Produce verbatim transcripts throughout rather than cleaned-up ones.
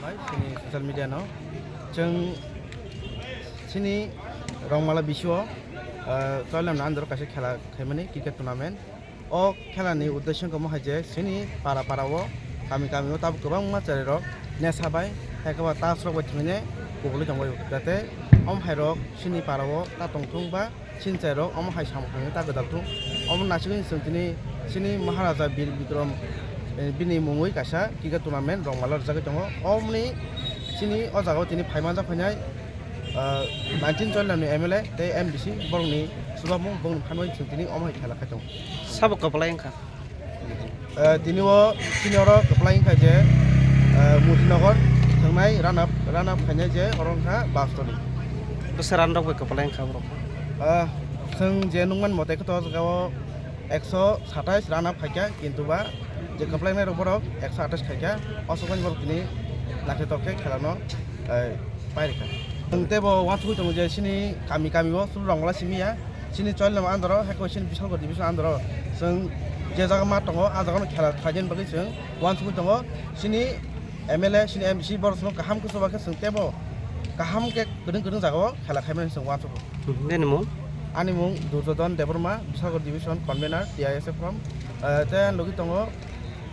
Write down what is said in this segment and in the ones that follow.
Bai, chini social media no chwng chini Rongmala bisio, ah, Choilamni under o kaisa khela khaimani cricket tournament. O khela ni uddesyo wngkha mo hai je chini para para o, kami kami o tabuk kwbangma cherai rok nesa bai, hai khe ba tas rok bai thwngwi ne kubulwi tongbai o, jate omo hai rok chini para o ta tongthung ba sinchai rok omo hai samung khaimani ta gwdal thung. Omo naisingwi chwng tini chini Maharaja Bir Bikram, eh, bini mungwi kaisa cricket tournament Rongmala rwjagwi tongo. Omoni chini o jaga o tini phai manjak phainai, ah, nineteen Choilamni M L A tei M D C borokni chubamung bongni phanwi chwng tini omo hai khela khai tongo. Sabo kwplai wngkha. Eh, tini o chini oro kwplai wngkha je, eh, Mutinagar thwngnai run up, run up khainai je oro wngkha Bastoni. Bwsa run rok bai kwplai wngkha borok. Eh, chwng je nukmani mote khe to o jaga o ekso satais run up khaikha, kintu ba je kwplai wngnai rok borok ekso atais khaikha, o swkmani borok tini naithotok khe khela no, eh, pairikha. Chwng teibo uansugwi tongo je chini kami kami o suru Rongmala simi ya, chini Choilamni under o, hai khe chini Bisalgor division under o chwng je jaga ma tongo, a jaga no khela khlaina bagwi chwng uansugwi tongo. Chini M L A, chini M D C borok chwng kaham khe chuba khe chwng teibo kaham khe kwdwng kwdwng jaga o khela khaimani chwng uansugo. Nini mung? Ani mung Durjodon Debbarma, Bisalgor division convener, T I S F from, eh, tei ani logi tongo,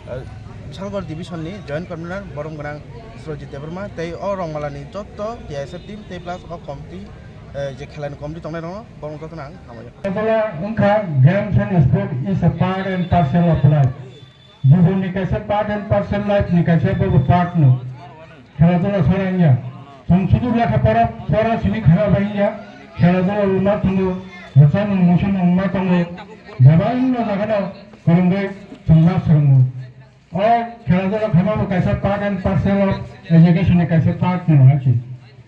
eh, Bisalgor division ni joint convener borom gwnang Surojit Debbarma tei o Rongmala ni jotto T I S F team tei plus o committee, eh, je khela ni committee tongnai rokno borok jotono ang hamjak. Tabala wngkha, games and sport is a part and parcel of life. Jibon ni kaisa part and parcel, life ni kaisa bobo part no. Khela dula sora wngya. Chwng sudu lekha pora, pora simi khara bai wngya. Khela dula rwma tongo, rwchapmung muisumung ma tongo. Bebak no jaga no kwrwngwi chwng ma swrwngo. O khela dula khaima bo kaisa part and parcel of education ni kaisa part no hai se.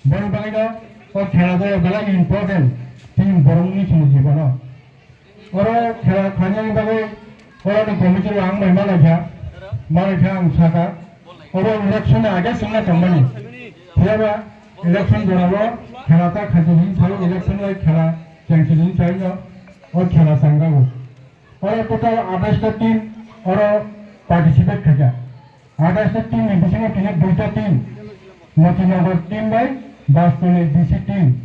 Boni bagwi no o khela dula belai important tini borok ni chini jibono. Oro khela khlainani bagwi oroni committee o ang bai malaikha, malaikha ang sakha, oro election ni age swngna tongmani. Phiyaba election jorao khela ta khaidi hin sai, election bai khela chengsi hin sai no, o khela changjago. Oro total atais ta team oro participate khaikha. Atais ta team ni bisingo tini duita team, Motinagar team bai Bastoni D C team.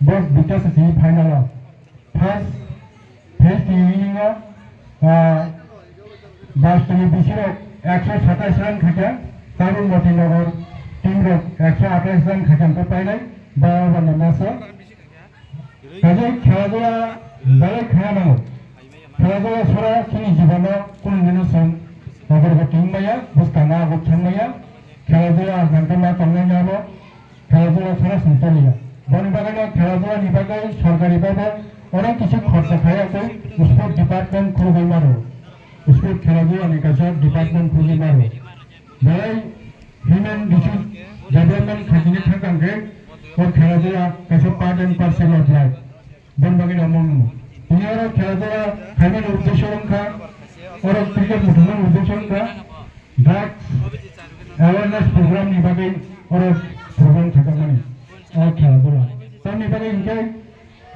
Bo duita se semi final o. First phase ni inning o, ah, Bastoni D C rok ekso satais run khaikha, tabuk Motinagar team rok ekso atais run khaikha, hwnkhe painai ba over ni match o. Kaisa khela dula belai khaya nango. Khela dula sora chini jibono kunu dino chwng ogorgoti wngmaya, bwskango aguk thangmaya. Khela dula hwnkhe ma tongnai abo. Khela dula sora chwng choliya. Boni bagwino khela dula ni bagwi sorkari bai bo onek kisu khorcha khaiya tei sport department khulugwi mano. Sport khela dula ni kaisa department khulugwi mano. Belai human resource development khaikhe thang khe o khela dula kaisa part and parcel of life. Boni bagwi no mung. Tini oro khela dula khaimani uddesho wngkha, oro cricket muthungmani uddesho wngkha drugs awareness program ni bagwi oro program khajakmani o khela dula. Tamni bagwi hinkhe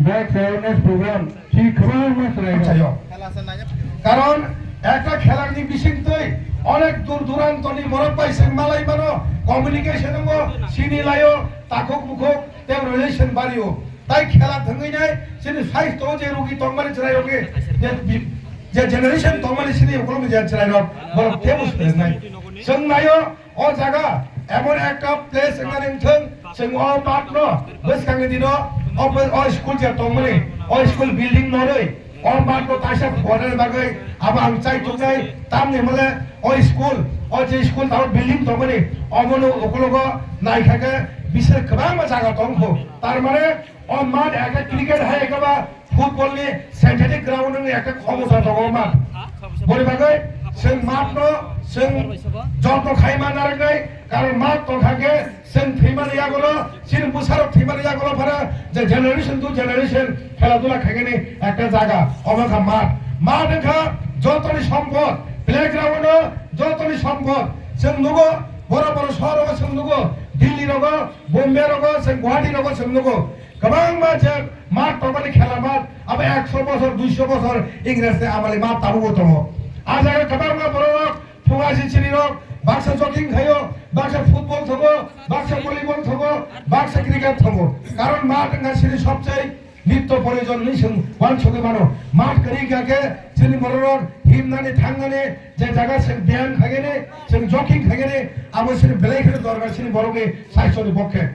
drugs awareness program si kwbangma chwrairok. Karon ekta khelarni bisingtwi onek dur durantoni borok bai se malai mano, communication wngo, sini laio, takhuk bukhuk, tei relation bario. Tai khela thwngwi nai chini saisto je rugi tongmani chwrai rugi je bi-, je generation tongmani sini ukulung je chwrai rok borok tebo swnai. Chwng naio o jaga emon ekta place wngmani wngthwng chwng o mat no bwskangni dino o pla-, o school je tongmani o school building norwi o mat no kaisa phuarnani bagwi abo ang chai tuknai tamni hwnle o school o je school tamo building tongmani omono ukulogo naikha khe bisir kwbangma jaga tongkho tar mane O mat ekta cricket hai ekta ba football ni synthetic ground ni ekta khomota tongo o mat. Boni bagwi chwng mat no chwng jotno khai ma narwknai, karon mat tongkha khe chwng thwimani yagulo, chini bwsarok thwimani yagulo phano je generation to generation khela dula khaikhe ni ekta jaga, omo wngkha mat. Mat wngkha jotoni sompod, playground no jotoni sompod. Chwng nugo Boro boro sohor rogo chwng nugo, Delhi rogo, Bombay rogo, chwng Guwahati rogo chwng nugo. Kwbangma je math tongmani khela math, abo ekso bosor, duiso bosor Ingresni amali math tabukbo tongo. A jaga kwbangma bororok phunga si chini rok baksa jogging khaio, baksa football thongo, baksa volleyball thongo, baksa cricket thongo. Karon math wngkha chini sobchai nitto proyojon hinwi chwng uansugwi mano. Math kwrwi hwnkha khe chini bororok himnani thangnani je jaga chwng byayam khaigani, chwng jogging khaigani, abo chini belai kheno dorkar chini borokni sasthoni pokhe.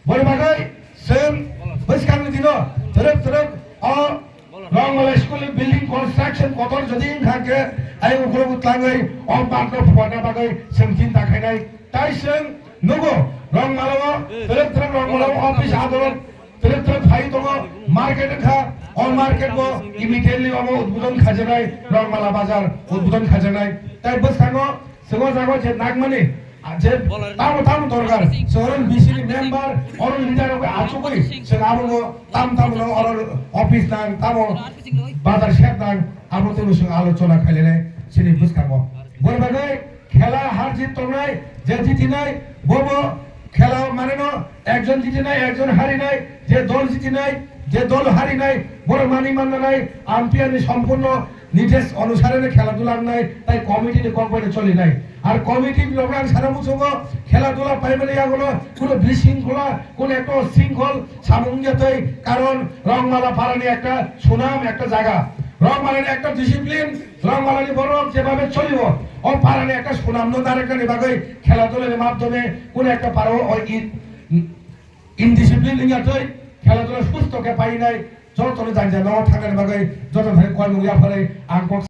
Boni bagwi chwng bwskangni dino twrwk twrwk o Rongmala school ni building construction kotor jodi wngkha khe ayang ukulok twlangwi o math no phuarna bagwi chwng chinta khainai. Tai chwng nugo Rongmala o twrwk twrwk Rongmala o office adolot twrwk twrwk phai tongo, market wngkha, o market bo immediately omo udbodon khajaknai, Rongmala bazar udbodon khajaknai. Tai bwskango chwng o jaga o je nangmani, a, je tamo tamo dorkar, chwng oro B C ni member, oro leader rok achugwi chwng abono tam tamo no oro office nang, tamo bazar shed nang, abo twi chwng alochona khailainai chini bwskango. Boni bagwi khela har jit tongnai, je jitinai, bobo khela maneno ekjon jitinai, ekjon harinai, je dol jitinai, je dol harinai, borok mani mannanai, umpire ni sompurno nides onusareno khela dula wngnai, tai committee ni kok bai no cholinai. Ar committee ni loge ang sana muchungo, khela dula paimani yagulo kuno bisingkhola, kuno ekta shrinkhol samung wngya twi, karon Rongmala parani ekta sunam, ekta jaga, Rongmalani ekta discipline, Rongmalani borok jebabe cholibo, o parani ekta sunamno dareknani bagwi khela dulani madhyome kuno ekta parao o i-, indiscipline wngya twi khela dula susto khe painai, jotono janja nogo thangnani bagwi jotono thani koimung yapharwi ang kok